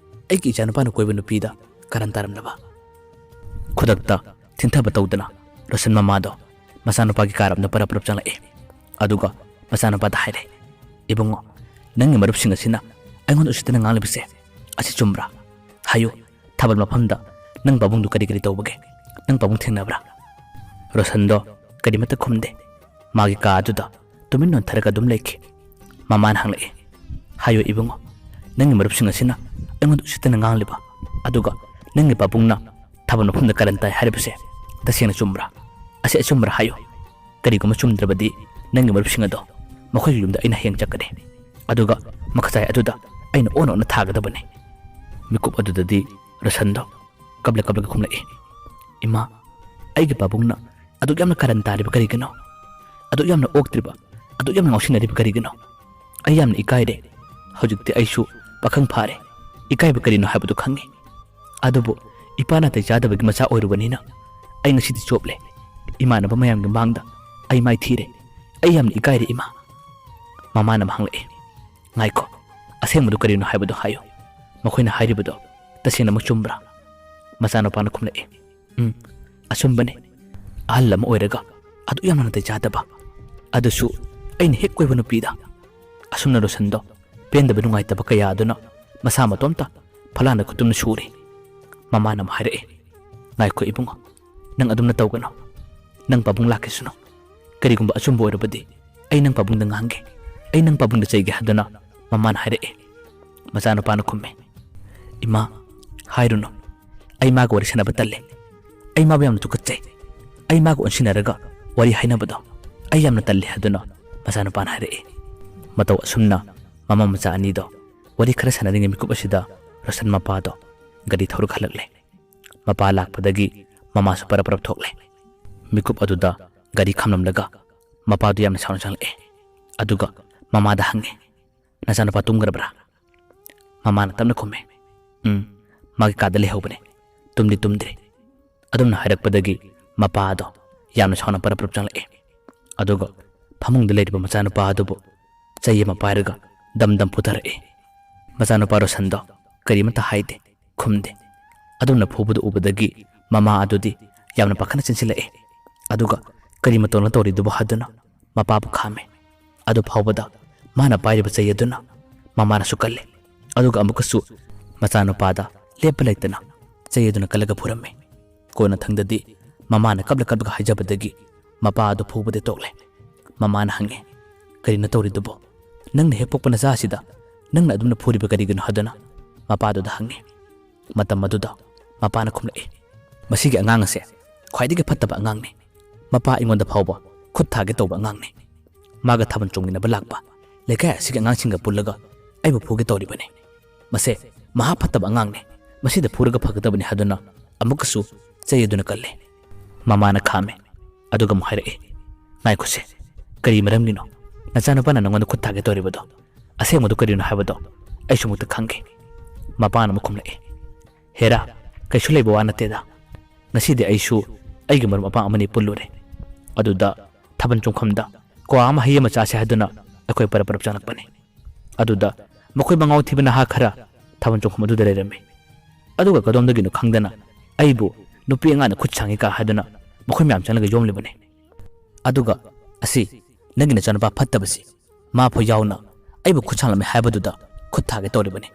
ꯑꯩꯒꯤ ꯏꯆꯥꯅꯨꯄꯥꯅ ꯀꯣꯏꯕ ꯅꯨꯄꯤꯗ ꯀꯔꯟ ꯇꯥꯔꯝꯂꯕ?" ꯈꯨꯗꯛꯇ ꯊꯤꯟꯊꯕ ꯇꯧꯗꯅ ꯔꯣꯁꯟ ꯃꯃꯥꯗꯣ ꯃꯆꯥꯅꯨꯄꯥꯒꯤ ꯀꯥꯔ ꯔꯣꯝꯗ ꯄꯔꯞ ꯄꯔꯞ ꯆꯪꯂꯛꯑꯦ꯫ ꯑꯗꯨꯒ ꯃꯆꯥꯅꯨꯄꯥꯗ ꯍꯥꯏꯔꯦ, "ꯏꯕꯨꯡꯉꯣ, ꯅꯪꯒꯤ ꯃꯔꯨꯞꯁꯤꯡ ꯑꯁꯤꯅ ꯑꯩꯉꯣꯟꯗ ꯎꯁꯤꯠꯇꯅ ꯉꯥꯡꯂꯤꯕꯁꯦ ꯑꯁꯤ ꯆꯨꯝꯕ꯭ꯔꯥ? ꯍꯥꯏꯌꯨ, ꯊꯥꯕꯜ ꯃꯐꯝꯗ ꯅꯪ ꯄꯥꯕꯨꯡꯗꯨ ꯀꯔꯤ ꯀꯔꯤ ꯇꯧꯕꯒꯦ? ꯅꯪ ꯄꯥꯕꯨꯡ ꯊꯦꯡꯅꯕ꯭ꯔꯥ?" ꯔꯣꯁꯟꯗꯣ ꯀꯔꯤꯃꯠꯇ ꯈꯨꯝꯗꯦ꯫ ꯃꯥꯒꯤ ꯀꯥ ꯑꯗꯨꯗ ꯇꯨꯃꯤꯟ ꯅꯣꯟꯊꯔꯒ ꯑꯗꯨꯝ ꯂꯩꯈꯤ꯫ ꯃꯃꯥꯅ ꯍꯪꯂꯛꯏ, "ꯍꯥꯏꯌꯨ ꯏꯕꯨꯡꯉꯣ, ꯅꯪꯒꯤ ꯃꯔꯨꯞꯁꯤꯡ ꯑꯁꯤꯅ ꯑꯩꯉꯣꯟꯗ ꯎꯁꯤꯠꯇꯅ ꯉꯥꯡꯂꯤꯕ, ꯑꯗꯨꯒ ꯅꯪꯒꯤ ꯄꯥꯕꯨꯡꯅ ꯊꯥꯕꯜ ꯃꯐꯝꯗ ꯀꯔꯟ ꯇꯥꯏ ꯍꯥꯏꯔꯤꯕꯁꯦ ꯇꯁꯦꯡꯅ ꯆꯨꯝꯕ꯭ꯔꯥ? ꯑꯁꯤ ꯑꯆꯨꯝꯕ꯭ꯔꯥ ꯍꯥꯏꯌꯨ꯫ ꯀꯔꯤꯒꯨꯝꯕ ꯆꯨꯝꯗ꯭ꯔꯕꯗꯤ ꯅꯪꯒꯤ ꯃꯔꯨꯞꯁꯤꯡ ꯑꯗꯣ ꯃꯈꯣꯏꯒꯤ ꯌꯨꯝꯗ ꯑꯩꯅ ꯍꯌꯦꯡ ꯆꯠꯀꯅꯤ, ꯑꯗꯨꯒ ꯃꯈꯖꯥꯏ ꯑꯗꯨꯗ ꯑꯩꯅ ꯑꯣꯟꯅ ꯑꯣꯟꯅ ꯊꯥꯒꯗꯕꯅꯤ꯫" ꯃꯤꯀꯨꯞ ꯑꯗꯨꯗꯗꯤ ꯔꯣꯁꯟꯗꯣ ꯀꯞꯂ ꯀꯞꯂꯒ ꯈꯨꯝꯂꯛꯏ, "ꯏꯃꯥ, ꯑꯩꯒꯤ ꯄꯥꯕꯨꯡꯅ ꯑꯗꯨꯛ ꯌꯥꯝꯅ ꯀꯔꯟ ꯇꯥꯔꯤꯕ ꯀꯔꯤꯒꯤꯅꯣ? ꯑꯗꯨꯛ ꯌꯥꯝꯅ ꯑꯣꯛꯇ꯭ꯔꯤꯕ, ꯑꯗꯨꯛ ꯌꯥꯝꯅ ꯉꯥꯎꯁꯤꯟꯅꯔꯤꯕ ꯀꯔꯤꯒꯤꯅꯣ? ꯑꯩ ꯌꯥꯝꯅ ꯏꯀꯥꯏꯔꯦ꯫ ꯍꯧꯖꯤꯛꯇꯤ ꯑꯩꯁꯨ ꯄꯥꯈꯪ ꯐꯥꯔꯦ꯫ ꯏꯀꯥꯏꯕ ꯀꯔꯤꯅꯣ ꯍꯥꯏꯕꯗꯨ ꯈꯪꯉꯤ꯫ ꯑꯗꯨꯕꯨ ꯏꯄꯥ ꯅꯥꯇꯩ ꯆꯥꯗꯕꯒꯤ ꯃꯆꯥ ꯑꯣꯏꯔꯨꯕꯅꯤꯅ ꯑꯩ ꯉꯁꯤꯗꯤ ꯆꯣꯞꯂꯦ꯫ ꯏꯃꯥꯟꯅꯕ ꯃꯌꯥꯝꯒꯤ ꯃꯥꯡꯗ ꯑꯩ ꯃꯥꯏ ꯊꯤꯔꯦ꯫ ꯑꯩ ꯌꯥꯝꯅ ꯏꯀꯥꯏꯔꯦ ꯏꯃꯥ꯫" ꯃꯃꯥꯅ ꯑꯃ ꯍꯪꯂꯛꯑꯦ, "ꯉꯥꯏꯈꯣ, ꯑꯁꯦꯡꯕꯗꯨ ꯀꯔꯤꯅꯣ ꯍꯥꯏꯕꯗꯨ ꯍꯥꯏꯌꯨ꯫ ꯃꯈꯣꯏꯅ ꯍꯥꯏꯔꯤꯕꯗꯣ ꯇꯁꯦꯡꯅꯃꯛ ꯆꯨꯝꯕ꯭ꯔꯥ?" ꯃꯆꯥꯅꯨꯄꯥꯅ ꯈꯨꯝꯂꯛꯏ, "ꯎꯝ, ꯑꯆꯨꯝꯕꯅꯤ꯫ ꯑꯍꯜ ꯑꯃ ꯑꯣꯏꯔꯒ ꯑꯗꯨꯛ ꯌꯥꯝꯅ ꯅꯥꯇꯩ ꯆꯥꯗꯕ, ꯑꯗꯨꯁꯨ ꯑꯩꯅ ꯍꯦꯛ ꯀꯣꯏꯕ ꯅꯨꯄꯤꯗ꯫" ꯑꯁꯨꯝꯅ ꯔꯣꯁꯟꯗꯣ ꯄꯦꯟꯗꯕ ꯅꯨꯡꯉꯥꯏꯇꯕ ꯀꯌꯥ ꯑꯗꯨꯅ ꯃꯁꯥ ꯃꯇꯣꯝꯇ ꯐꯂꯥꯡꯗ ꯈꯨꯠꯇꯨꯝꯅ ꯁꯨꯔꯤ꯫ ꯃꯃꯥꯅ ꯑꯃꯨꯛ ꯍꯥꯏꯔꯛꯏ, "ꯉꯥꯏꯈꯣ ꯏꯕꯨꯡꯉꯣ, ꯅꯪ ꯑꯗꯨꯝꯅ ꯇꯧꯒꯅꯨ꯫ ꯅꯪ ꯄꯥꯕꯨꯡ ꯂꯥꯛꯈꯤꯁꯅꯨ꯫ ꯀꯔꯤꯒꯨꯝꯕ ꯑꯆꯨꯝꯕ ꯑꯣꯏꯔꯕꯗꯤ ꯑꯩ ꯅꯪ ꯄꯥꯕꯨꯡꯗ ꯉꯥꯡꯒꯦ, ꯑꯩ ꯅꯪ ꯄꯥꯕꯨꯡꯗ ꯆꯩꯒꯦ" ꯍꯥꯏꯗꯨꯅ ꯃꯃꯥꯅ ꯍꯥꯏꯔꯛꯏ꯫ ꯃꯆꯥꯅꯨꯄꯥꯅ ꯈꯨꯝꯃꯤ, "ꯏꯃꯥ, ꯍꯥꯏꯔꯨꯅꯨ꯫ ꯑꯩ ꯃꯥꯒ ꯋꯥꯔꯤ ꯁꯥꯟꯅꯕ ꯇꯜꯂꯦ꯫ ꯑꯩ ꯃꯥꯕꯨ ꯌꯥꯝꯅ ꯇꯨꯀꯠꯆꯩ꯫ ꯑꯩ ꯃꯥꯒ ꯑꯣꯟꯁꯤꯟꯅꯔꯒ ꯋꯥꯔꯤ ꯍꯥꯏꯅꯕꯗꯣ ꯑꯩ ꯌꯥꯝꯅ ꯇꯜꯂꯦ" ꯍꯥꯏꯗꯨꯅ ꯃꯆꯥꯅꯨꯄꯥꯅ ꯍꯥꯏꯔꯛꯏ꯫ ꯃꯇꯧ ꯑꯁꯨꯝꯅ ꯃꯃꯥ ꯃꯆꯥ ꯑꯅꯤꯗꯣ ꯋꯥꯔꯤ ꯈꯔ ꯁꯥꯟꯅꯔꯤꯉꯩ ꯃꯤꯀꯨꯞ ꯑꯁꯤꯗ ꯔꯣꯁꯟ ꯃꯄꯥꯗꯣ ꯒꯥꯔꯤ ꯊꯧꯔꯒ ꯍꯜꯂꯛꯂꯦ꯫ ꯃꯄꯥ ꯂꯥꯛꯄꯗꯒꯤ ꯃꯃꯥꯁꯨ ꯄꯔꯞ ꯄꯔꯞ ꯊꯣꯛꯂꯦ꯫ ꯃꯤꯀꯨꯞ ꯑꯗꯨꯗ ꯒꯥꯔꯤ ꯈꯥꯝꯂꯝꯂꯒ ꯃꯄꯥꯗꯨ ꯌꯥꯝꯅ ꯁꯥꯎꯅ ꯆꯪꯂꯛꯑꯦ꯫ ꯑꯗꯨꯒ ꯃꯃꯥꯗ ꯍꯪꯉꯦ, "ꯅꯆꯥꯅꯨꯄꯥ ꯇꯨꯝꯈ꯭ꯔꯕ꯭ꯔꯥ?" ꯃꯃꯥꯅ ꯇꯞꯅ ꯈꯨꯝꯃꯦ꯫ "ꯎꯝ, ꯃꯥꯒꯤ ꯀꯥꯗ ꯂꯩꯍꯧꯕꯅꯦ, ꯇꯨꯝꯗꯤ ꯇꯨꯝꯗ꯭ꯔꯤ"꯫ ꯑꯗꯨꯝꯅ ꯍꯥꯏꯔꯛꯄꯗꯒꯤ ꯃꯄꯥ ꯑꯗꯣ ꯌꯥꯝꯅ ꯁꯥꯎꯅ ꯄꯔꯞ ꯄꯔꯞ ꯆꯪꯂꯛꯑꯦ꯫ ꯑꯗꯨꯒ ꯐꯃꯨꯡꯗ ꯂꯩꯔꯤꯕ ꯃꯆꯥꯅꯨꯄꯥ ꯑꯗꯨꯕꯨ ꯆꯩ ꯑꯃ ꯄꯥꯏꯔꯒ ꯗꯝ ꯗꯝ ꯐꯨꯊꯔꯛꯑꯦ꯫ ꯃꯆꯥꯅꯨꯄꯥ ꯔꯣꯁꯟꯗꯣ ꯀꯔꯤꯃꯠꯇ ꯍꯥꯏꯗꯦ, ꯈꯨꯝꯗꯦ꯫ ꯑꯗꯨꯝꯅ ꯐꯨꯕꯗꯨ ꯎꯕꯗꯒꯤ ꯃꯃꯥ ꯑꯗꯨꯗꯤ ꯌꯥꯝꯅ ꯄꯥꯈꯠꯅ ꯆꯦꯟꯁꯤꯜꯂꯛꯑꯦ꯫ ꯑꯗꯨꯒ "ꯀꯔꯤ ꯃꯇꯧꯅꯣ ꯇꯧꯔꯤꯗꯨꯕꯨ?" ꯍꯥꯏꯗꯨꯅ ꯃꯄꯥꯕꯨ ꯈꯥꯝꯃꯦ꯫ ꯑꯗꯨ ꯐꯥꯎꯕꯗ ꯃꯥꯅ ꯄꯥꯏꯔꯤꯕ ꯆꯩ ꯑꯗꯨꯅ ꯃꯃꯥꯅꯁꯨ ꯀꯜꯂꯦ꯫ ꯑꯗꯨꯒ ꯑꯃꯨꯛꯀꯁꯨ ꯃꯆꯥꯅꯨꯄꯥꯗ ꯂꯦꯞꯄ ꯂꯩꯇꯅ ꯆꯩ ꯑꯗꯨꯅ ꯀꯜꯂꯒ ꯐꯨꯔꯝꯃꯤ꯫ ꯀꯣꯟꯅꯊꯪꯗꯗꯤ ꯃꯃꯥꯅ ꯀꯞꯂ ꯀꯞꯂꯒ ꯍꯥꯏꯖꯕꯗꯒꯤ ꯃꯄꯥ ꯑꯗꯨ ꯐꯨꯕꯗꯤ ꯇꯣꯛꯂꯦ꯫ ꯃꯃꯥꯅ ꯍꯪꯉꯦ, "ꯀꯔꯤꯅꯣ ꯇꯧꯔꯤꯗꯨꯕꯣ? ꯅꯪꯅ ꯍꯦꯛ ꯄꯣꯛꯄ ꯅꯆꯥ ꯑꯁꯤꯗ ꯅꯪꯅ ꯑꯗꯨꯝꯅ ꯐꯨꯔꯤꯕ ꯀꯔꯤꯒꯤꯅꯣ?" ꯍꯥꯏꯗꯨꯅ ꯃꯄꯥꯗꯨꯗ ꯍꯪꯉꯦ꯫ ꯃꯇꯝ ꯑꯗꯨꯗ ꯃꯄꯥꯅ ꯈꯨꯝꯂꯛꯏ, "ꯃꯁꯤꯒꯤ ꯑꯉꯥꯡ ꯑꯁꯦ ꯈ꯭ꯋꯥꯏꯗꯒꯤ ꯐꯠꯇꯕ ꯑꯉꯥꯡꯅꯤ꯫ ꯃꯄꯥ ꯑꯩꯉꯣꯟꯗ ꯐꯥꯎꯕ ꯈꯨꯠ ꯊꯥꯒꯦ ꯇꯧꯕ ꯑꯉꯥꯡꯅꯤ꯫ ꯃꯥꯒ ꯊꯥꯕꯜ ꯆꯣꯡꯃꯤꯟꯅꯕ ꯂꯥꯛꯄ ꯂꯩꯀꯥꯏ ꯑꯁꯤꯒꯤ ꯑꯉꯥꯡꯁꯤꯡꯒ ꯄꯨꯜꯂꯒ ꯑꯩꯕꯨ ꯐꯨꯒꯦ ꯇꯧꯔꯤꯕꯅꯤ꯫ ꯃꯁꯦ ꯃꯍꯥ ꯐꯠꯇꯕ ꯑꯉꯥꯡꯅꯤ꯫ ꯃꯁꯤꯗ ꯐꯨꯔꯒ ꯐꯒꯗꯕꯅꯤ" ꯍꯥꯏꯗꯨꯅ ꯑꯃꯨꯛꯀꯁꯨ ꯆꯩ ꯑꯗꯨꯅ ꯀꯜꯂꯦ꯫ ꯃꯃꯥꯅ ꯈꯥꯝꯃꯦ꯫ ꯑꯗꯨꯒ ꯑꯃꯨꯛ ꯍꯥꯏꯔꯛꯏ, "ꯉꯥꯏꯈꯣꯁꯦ, ꯀꯔꯤ ꯃꯔꯝꯒꯤꯅꯣ ꯅꯆꯥꯅꯨꯄꯥꯅ ꯅꯪꯉꯣꯟꯗ ꯈꯨꯠ ꯊꯥꯒꯦ ꯇꯧꯔꯤꯕꯗꯣ? ꯑꯁꯦꯡꯕꯗꯨ ꯀꯔꯤꯅꯣ ꯍꯥꯏꯕꯗꯣ ꯑꯩꯁꯨ ꯑꯃꯨꯛꯇ ꯈꯪꯒꯦ"꯫ ꯃꯄꯥꯅ ꯑꯃꯨꯛ ꯈꯨꯝꯂꯛꯏ, "ꯍꯦꯔꯥ, ꯀꯩꯁꯨ ꯂꯩꯕ ꯋꯥ ꯅꯠꯇꯦꯗ꯫ ꯉꯁꯤꯗꯤ ꯑꯩꯁꯨ ꯑꯩꯒꯤ ꯃꯔꯨꯞ ꯃꯄꯥꯡ ꯑꯃꯅꯤ ꯄꯨꯜꯂꯨꯔꯦ꯫ ꯑꯗꯨꯗ ꯊꯥꯕꯜ ꯆꯣꯡꯐꯝꯗ ꯀ꯭ꯋꯥ ꯑꯃ ꯍꯩ ꯑꯃ ꯆꯥꯁꯦ ꯍꯥꯏꯗꯨꯅ ꯑꯩꯈꯣꯏ ꯄꯔꯞ ꯄꯔꯞ ꯆꯪꯂꯛꯄꯅꯤ꯫ ꯑꯗꯨꯗ ꯃꯈꯣꯏ ꯃꯉꯥꯎ ꯊꯤꯕ ꯅꯍꯥ ꯈꯔ ꯊꯥꯕꯜ ꯆꯣꯡꯐꯝ ꯑꯗꯨꯗ ꯂꯩꯔꯝꯃꯤ꯫ ꯑꯗꯨꯒ ꯀꯗꯣꯝꯗꯒꯤꯅꯣ ꯈꯪꯗꯅ ꯑꯩꯕꯨ ꯅꯨꯄꯤ ꯑꯉꯥꯡꯅ ꯈꯨꯠ ꯁꯥꯡꯉꯤ ꯀꯥ ꯍꯥꯏꯗꯨꯅ ꯃꯈꯣꯏ ꯃꯌꯥꯝ ꯆꯪꯂꯒ ꯌꯣꯝꯂꯤꯕꯅꯤ꯫ ꯑꯗꯨꯒ ꯑꯁꯤ ꯅꯪꯒꯤ ꯅꯆꯥꯅꯨꯄꯥ ꯐꯠꯇꯕꯁꯤ ꯃꯥꯐꯥꯎ ꯌꯥꯎꯅ ꯑꯩꯕꯨ ꯈꯨꯠ ꯁꯥꯡꯂꯝꯃꯤ ꯍꯥꯏꯕꯗꯨꯗ ꯈꯨꯠ ꯊꯥꯒꯦ ꯇꯧꯔꯤꯕꯅꯤ꯫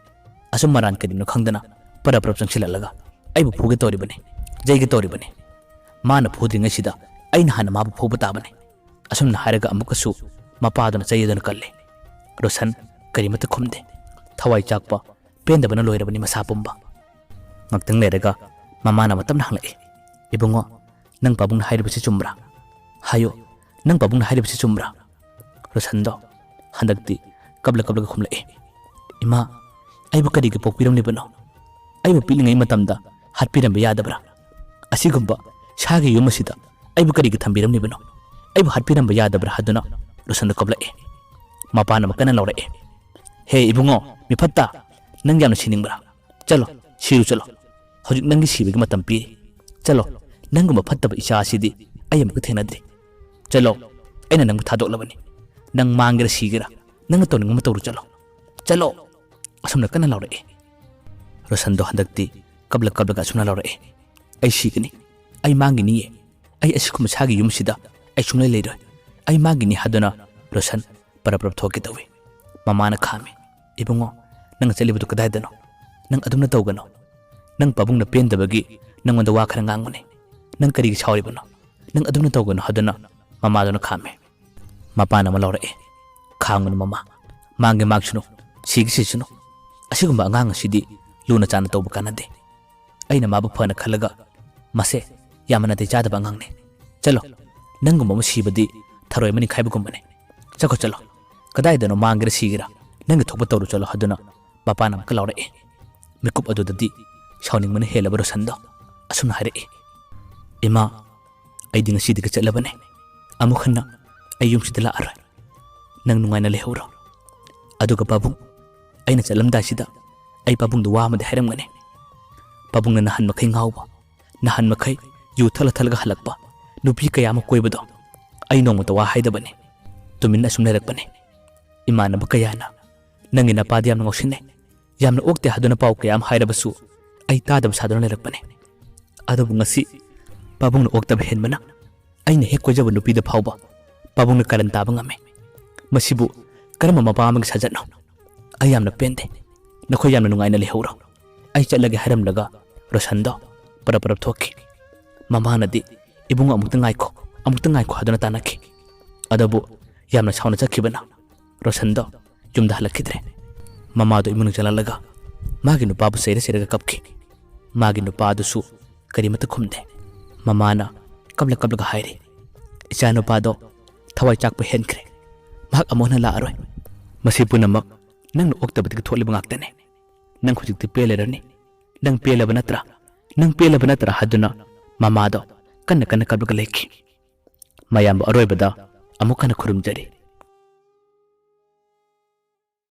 ꯑꯁꯨꯝ ꯃꯔꯥꯟ ꯀꯔꯤꯅꯣ ꯈꯪꯗꯅ ꯄꯔꯞ ꯄꯔꯞ ꯆꯪꯁꯤꯜꯂꯛꯂꯒ ꯑꯩꯕꯨ ꯐꯨꯒꯦ ꯇꯧꯔꯤꯕꯅꯤ, ꯌꯩꯒꯦ ꯇꯧꯔꯤꯕꯅꯤ꯫ ꯃꯥꯅ ꯐꯨꯗ꯭ꯔꯤꯉꯩꯁꯤꯗ ꯑꯩꯅ ꯍꯥꯟꯅ ꯃꯥꯕꯨ ꯐꯨꯕ ꯇꯥꯕꯅꯤ"꯫ ꯑꯁꯨꯝꯅ ꯍꯥꯏꯔꯒ ꯑꯃꯨꯛꯀꯁꯨ ꯃꯄꯥꯗꯨꯅ ꯆꯩ ꯑꯗꯨꯅ ꯀꯜꯂꯦ꯫ ꯔꯣꯁꯟ ꯀꯔꯤꯃꯠꯇ ꯈꯨꯝꯗꯦ꯫ ꯊꯋꯥꯏ ꯆꯥꯛꯄ, ꯄꯦꯟꯗꯕꯅ ꯂꯣꯏꯔꯕꯅꯤ ꯃꯁꯥ ꯄꯨꯝꯕ꯫ ꯉꯥꯛꯇꯪ ꯂꯩꯔꯒ ꯃꯃꯥꯅ ꯃꯇꯝꯅ ꯍꯪꯂꯛꯏ, "ꯏꯕꯨꯡꯉꯣ, ꯅꯪ ꯄꯥꯕꯨꯡꯅ ꯍꯥꯏꯔꯤꯕꯁꯤ ꯆꯨꯝꯕ꯭ꯔꯥ? ꯍꯥꯏꯌꯨ, ꯅꯪ ꯄꯥꯕꯨꯡꯅ ꯍꯥꯏꯔꯤꯕꯁꯤ ꯆꯨꯝꯕ꯭ꯔꯥ?" ꯔꯣꯁꯟꯗꯣ ꯍꯟꯗꯛꯇꯤ ꯀꯞꯂ ꯀꯞꯂꯒ ꯈꯨꯝꯂꯛꯏ, "ꯏꯃꯥ, ꯑꯩꯕꯨ ꯀꯔꯤꯒꯤ ꯄꯣꯛꯄꯤꯔꯝꯂꯤꯕꯅꯣ? ꯑꯩꯕꯨ ꯄꯤꯛꯂꯤꯉꯩ ꯃꯇꯝꯗ ꯍꯥꯠꯄꯤꯔꯝꯕ ꯌꯥꯗꯕ꯭ꯔꯥ? ꯑꯁꯤꯒꯨꯝꯕ ꯁꯥꯒꯤ ꯌꯨꯝ ꯑꯁꯤꯗ ꯑꯩꯕꯨ ꯀꯔꯤꯒꯤ ꯊꯝꯕꯤꯔꯝꯂꯤꯕꯅꯣ? ꯑꯩꯕꯨ ꯍꯥꯠꯄꯤꯔꯝꯕ ꯌꯥꯗꯕ꯭ꯔꯥ?" ꯍꯥꯏꯗꯨꯅ ꯔꯣꯁꯟꯗꯣ ꯀꯞꯂꯛꯏ꯫ ꯃꯄꯥꯅ ꯑꯃꯨꯛ ꯀꯟꯅ ꯂꯥꯎꯔꯛꯏ, "ꯍꯦ ꯏꯕꯨꯡꯉꯣ, ꯃꯤꯐꯠꯇ, ꯅꯪ ꯌꯥꯝꯅ ꯁꯤꯅꯤꯡꯕ꯭ꯔꯥ? ꯆꯠꯂꯣ, ꯁꯤꯔꯨ ꯆꯠꯂꯣ꯫ ꯍꯧꯖꯤꯛ ꯅꯪꯒꯤ ꯁꯤꯕꯒꯤ ꯃꯇꯝ ꯄꯤꯔꯤ꯫ ꯆꯠꯂꯣ, ꯅꯪꯒꯨꯝꯕ ꯐꯠꯇꯕ ꯏꯆꯥ ꯑꯁꯤꯗꯤ ꯑꯩ ꯑꯃꯨꯛꯀ ꯊꯦꯡꯅꯗ꯭ꯔꯤ꯫ ꯆꯠꯂꯣ, ꯑꯩꯅ ꯅꯪꯕꯨ ꯊꯥꯗꯣꯛꯂꯕꯅꯤ꯫ ꯅꯪ ꯃꯥꯡꯒꯦꯔꯥ ꯁꯤꯒꯦꯔꯥ, ꯅꯪꯅ ꯇꯧꯅꯤꯡꯕ ꯑꯃ ꯇꯧꯔꯨ ꯆꯠꯂꯣ꯫ ꯆꯠꯂꯣ!" ꯑꯁꯨꯝꯅ ꯀꯟꯅ ꯂꯥꯎꯔꯛꯏ꯫ ꯔꯣꯁꯟꯗꯣ ꯍꯟꯗꯛꯇꯤ ꯀꯞꯂ ꯀꯞꯂꯒ ꯑꯁꯨꯝꯅ ꯂꯥꯎꯔꯛꯏ, "ꯑꯩ ꯁꯤꯒꯅꯤ, ꯑꯩ ꯃꯥꯡꯒꯤꯅꯤꯌꯦ, ꯑꯩ ꯑꯁꯤꯒꯨꯝꯕ ꯁꯥꯒꯤ ꯌꯨꯝꯁꯤꯗ ꯑꯩ ꯁꯨꯡꯂꯩ ꯂꯩꯔꯣꯏ, ꯑꯩ ꯃꯥꯡꯒꯤꯅꯤ" ꯍꯥꯏꯗꯨꯅ ꯔꯣꯁꯟ ꯄꯔꯞ ꯄꯔꯞ ꯊꯣꯛꯀꯦ ꯇꯧꯏ꯫ ꯃꯃꯥꯅ ꯈꯥꯝꯃꯤ, "ꯏꯕꯨꯡꯉꯣ, ꯅꯪ ꯆꯠꯂꯤꯕꯗꯨ ꯀꯗꯥꯏꯗꯅꯣ? ꯅꯪ ꯑꯗꯨꯝꯅ ꯇꯧꯒꯅꯣ꯫ ꯅꯪ ꯄꯥꯕꯨꯡꯅ ꯄꯦꯟꯗꯕꯒꯤ ꯅꯪꯉꯣꯟꯗ ꯋꯥ ꯈꯔ ꯉꯥꯡꯕꯅꯤ꯫ ꯅꯪ ꯀꯔꯤꯒꯤ ꯁꯥꯎꯔꯤꯕꯅꯣ? ꯅꯪ ꯑꯗꯨꯝꯅ ꯇꯧꯒꯅꯣ" ꯍꯥꯏꯗꯨꯅ ꯃꯃꯥꯗꯨꯅ ꯈꯥꯝꯃꯤ꯫ ꯃꯄꯥꯅ ꯑꯃ ꯂꯧꯔꯛꯑꯦ, "ꯈꯥꯡꯒꯅꯨ ꯃꯃꯥ, ꯃꯥꯡꯒꯦ ꯃꯥꯡꯁꯅꯨ, ꯁꯤꯒꯦ ꯁꯤꯁꯅꯨ꯫ ꯑꯁꯤꯒꯨꯝꯕ ꯑꯉꯥꯡ ꯑꯁꯤꯗꯤ ꯂꯨꯅ ꯆꯥꯟꯅ ꯇꯧꯕ ꯀꯥꯟꯅꯗꯦ꯫ ꯑꯩꯅ ꯃꯥꯕꯨ ꯐꯅ ꯈꯜꯂꯒ, ꯃꯁꯦ ꯌꯥꯝꯅ ꯅꯥꯇꯩ ꯆꯥꯗꯕ ꯑꯉꯥꯡꯅꯤ꯫ ꯆꯠꯂꯣ, ꯅꯪꯒꯨꯝꯕ ꯑꯃ ꯁꯤꯕꯗꯤ ꯊꯔꯣꯏ ꯑꯃ ꯅꯤꯡꯈꯥꯏꯕꯒꯨꯝꯕꯅꯤ꯫ ꯆꯠꯈꯣ ꯆꯠꯂꯣ, ꯀꯗꯥꯏꯗꯅꯣ ꯃꯥꯡꯒꯦꯔꯥ ꯁꯤꯒꯦꯔꯥ, ꯅꯪꯒꯤ ꯊꯣꯛꯄ ꯇꯧꯔꯨ ꯆꯠꯂꯣ" ꯍꯥꯏꯗꯨꯅ ꯃꯄꯥꯅ ꯑꯃꯨꯛꯀ ꯂꯥꯎꯔꯛꯑꯦ꯫ ꯃꯤꯀꯨꯞ ꯑꯗꯨꯗꯗꯤ ꯁꯥꯎꯅꯤꯡꯕꯅ ꯍꯦꯜꯂꯕ ꯔꯣꯁꯟꯗꯣ ꯑꯁꯨꯝꯅ ꯍꯥꯏꯔꯛꯏ, "ꯏꯃꯥ, ꯑꯩꯗꯤ ꯉꯁꯤꯗꯒꯤ ꯆꯠꯂꯕꯅꯦ꯫ ꯑꯃꯨꯛ ꯍꯟꯅ ꯑꯩ ꯌꯨꯝꯁꯤꯗ ꯂꯥꯛꯑꯔꯣꯏ꯫ ꯅꯪ ꯅꯨꯡꯉꯥꯏꯅ ꯂꯩꯍꯧꯔꯣ꯫ ꯑꯗꯨꯒ ꯄꯥꯕꯨꯡ, ꯑꯩꯅ ꯆꯠꯂꯝꯗꯥꯏꯁꯤꯗ ꯑꯩ ꯄꯥꯕꯨꯡꯗ ꯋꯥ ꯑꯃꯗꯤ ꯍꯥꯏꯔꯝꯒꯅꯤ꯫ ꯄꯥꯕꯨꯡꯅ ꯅꯍꯥꯟ ꯃꯈꯩ ꯉꯥꯎꯕ, ꯅꯍꯥꯟ ꯃꯈꯩ ꯌꯨ ꯊꯛꯂ ꯊꯛꯂꯒ ꯍꯜꯂꯛꯄ, ꯅꯨꯄꯤ ꯀꯌꯥ ꯑꯃ ꯀꯣꯏꯕꯗꯣ ꯑꯩ ꯅꯣꯡꯃꯇ ꯋꯥ ꯍꯥꯏꯗꯕꯅꯤ꯫ ꯇꯨꯃꯤꯟꯅ ꯑꯁꯨꯝ ꯂꯩꯔꯛꯄꯅꯤ꯫ ꯏꯃꯥꯟꯅꯕ ꯀꯌꯥꯅ ꯅꯪꯒꯤ ꯅꯄꯥꯗꯤ ꯌꯥꯝꯅ ꯉꯥꯎꯁꯤꯟꯅꯩ, ꯌꯥꯝꯅ ꯑꯣꯛꯇꯦ" ꯍꯥꯏꯗꯨꯅ ꯄꯥꯎ ꯀꯌꯥ ꯑꯃ ꯍꯥꯏꯔꯕꯁꯨ ꯑꯩ ꯇꯥꯗꯕ ꯁꯥꯗꯨꯅ ꯂꯩꯔꯛꯄꯅꯤ꯫ ꯑꯗꯨꯕꯨ ꯉꯁꯤ ꯄꯥꯕꯨꯡꯅ ꯑꯣꯛꯇꯕ ꯍꯦꯟꯕꯅ ꯑꯩꯅ ꯍꯦꯛ ꯀꯣꯏꯖꯕ ꯅꯨꯄꯤꯗ ꯐꯥꯎꯕ ꯄꯥꯕꯨꯡꯅ ꯀꯔꯟ ꯇꯥꯕ ꯉꯝꯃꯤ꯫ ꯃꯁꯤꯕꯨ ꯀꯔꯝꯕ ꯃꯄꯥ ꯑꯃꯒꯤ ꯁꯥꯖꯠꯅꯣ? ꯑꯩ ꯌꯥꯝꯅ ꯄꯦꯟꯗꯦ꯫ ꯅꯈꯣꯏ ꯌꯥꯝꯅ ꯅꯨꯡꯉꯥꯏꯅ ꯂꯩꯍꯧꯔꯣ꯫ ꯑꯩ ꯆꯠꯂꯒꯦ" ꯍꯥꯏꯔꯝꯂꯒ ꯔꯣꯁꯟꯗꯣ ꯄꯔꯞ ꯄꯔꯞ ꯊꯣꯛꯈꯤ꯫ ꯃꯃꯥꯅꯗꯤ, "ꯏꯕꯨꯡꯉꯣ, ꯑꯃꯨꯛꯇ ꯉꯥꯏꯈꯣ, ꯑꯃꯨꯛꯇ ꯉꯥꯏꯈꯣ" ꯍꯥꯏꯗꯨꯅ ꯇꯥꯟꯅꯈꯤ꯫ ꯑꯗꯨꯕꯨ ꯌꯥꯝꯅ ꯁꯥꯎꯅ ꯆꯠꯈꯤꯕꯅ ꯔꯣꯁꯟꯗꯣ ꯌꯨꯝꯗ ꯍꯜꯂꯛꯈꯤꯗ꯭ꯔꯦ꯫ ꯃꯃꯥꯗꯣ ꯏꯃꯨꯡ ꯆꯪꯂꯛꯂꯒ ꯃꯥꯒꯤ ꯅꯨꯄꯥꯕꯨ ꯆꯩꯔ ꯆꯩꯔꯒ ꯀꯞꯈꯤ꯫ ꯃꯥꯒꯤ ꯅꯨꯄꯥꯗꯨꯁꯨ ꯀꯔꯤꯃꯠꯇ ꯈꯨꯝꯗꯦ꯫ ꯃꯃꯥꯅ ꯀꯞꯂ ꯀꯞꯂꯒ ꯍꯥꯏꯔꯤ, "ꯏꯆꯥꯅꯨꯄꯥꯗꯣ ꯊꯋꯥꯏ ꯆꯥꯛꯄ ꯍꯦꯟꯈ꯭ꯔꯦ꯫ ꯃꯍꯥꯛ ꯑꯃꯨꯛ ꯍꯟꯅ ꯂꯥꯛꯑꯔꯣꯏ꯫ ꯃꯁꯤ ꯄꯨꯝꯅꯃꯛ ꯅꯪꯅ ꯑꯣꯛꯇꯕꯗꯒꯤ ꯊꯣꯛꯂꯤꯕ ꯉꯥꯛꯇꯅꯤ꯫ ꯅꯪ ꯍꯧꯖꯤꯛꯇꯤ ꯄꯦꯜꯂꯔꯅꯤ꯫ ꯅꯪ ꯄꯦꯜꯂꯕ ꯅꯠꯇ꯭ꯔꯥ? ꯅꯪ ꯄꯦꯜꯂꯕ ꯅꯠꯇ꯭ꯔꯥ?" ꯍꯥꯏꯗꯨꯅ ꯃꯃꯥꯗꯣ ꯀꯟꯅ ꯀꯟꯅ ꯀꯞꯂꯒ ꯂꯩꯈꯤ꯫ ꯃꯌꯥꯝꯕꯨ ꯑꯔꯣꯏꯕꯗ ꯑꯃꯨꯛ ꯍꯟꯅ ꯈꯨꯔꯨꯝꯖꯔꯤ꯫